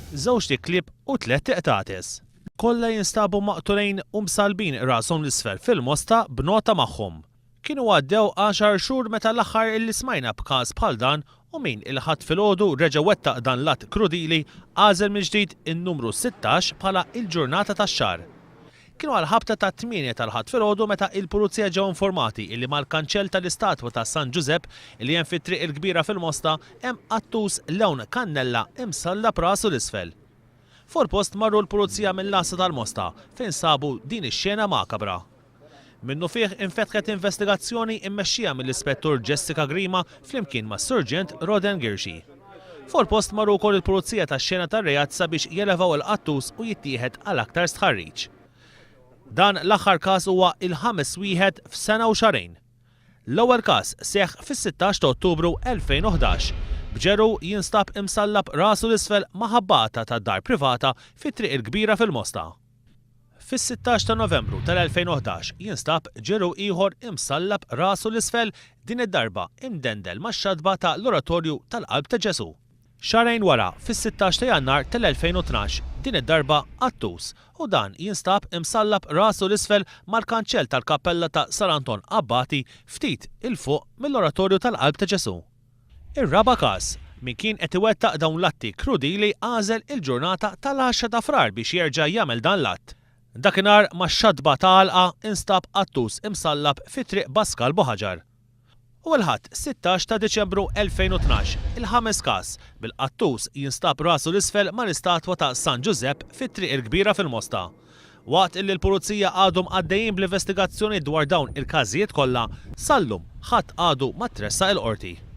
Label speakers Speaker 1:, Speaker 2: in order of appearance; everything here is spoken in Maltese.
Speaker 1: Żewġt iklieb u tlett iqtates. Kollha jinstabu maqtulin u msallbin rashom 'l isfel fil-Mosta b'nota magħhom. Kienu għaddew għaxar xhur meta l-aħħar illi smajna b'każ bħal dan u min il-Ħadd filgħodu reġa' wettaq dan l-att krudili għażel mill-ġdid in-numru 16 bħala il-ġurnata tax-xahar. Kienu għall-ħabta tat-tmienja tal-Ħadd filgħodu meta il-Pulizija ġew informati illi mal-kanċell tal-istatwa ta' San Ġużepp illi hemm fi Triq il-Kbira fil-Mosta hemm qattus lewn kannella imsallab rasu 'l isfel. Fuq il-post marru l-Pulizija mill-Għassa tal-Mosta fejn sabu din ix-xena makabra. Minnufih infetħet investigazzjoni mmexxija mill-Ispettur Jessica Grima flimkien mas-Surġent Roden Ghirxi. Fuq il-post marru wkoll il-Pulizija tax-xena tar-reat sabiex jelevaw il-qattus u jittieħed għal aktar stħarriġ. Dan l-aħħar każ huwa il-ħames wieħed f'sena u xahrejn. L-ewwel każ seħħ fis-16 ta' Ottubru 2011, b'ġeru jinstab imsallab rasu 'l isfel ma' ħabbata ta' dar privata fi Triq il-Kbira fil-Mosta. Fis-16 ta' Novembru tal-2011 jinstab ġeru ieħor imsallab rasu 'l isfel din id-darba imdendel max-xatba ta' l-Oratorju tal-Qalb ta' Ġesù. Xahrejn wara, fis-16 ta' Jannar tal-2012, din id-darba qattus, u dan jinstab imsallab rasu 'l isfel mal-kanċell tal-kappella ta' San Anton Abbati ftit 'il fuq mill-Oratorju tal-Qalb ta' Ġesù. Ir-raba' każ, min kien qed iwettaq dawn l-atti krudili għażel il-ġurnata tal-għaxra ta' Frar biex jerġa' jagħmel dan l-att. Dakinhar max-xatba ta' għalqa instab qattus imsallab fi Triq Baskal Buħaġar. U l-Ħadd 16 ta' Diċembru 2012, il-ħames każ, bil-qattus jinstab rasu 'l isfel mal-istatwa ta' San Ġużepp fi Triq il-Kbira fil-Mosta. Waqt illi l-Pulizija għadhom għaddejjin bl-investigazzjoni dwar dawn il-każijiet kollha, sal-lum ħadd għadu ma tressaq il-Qorti.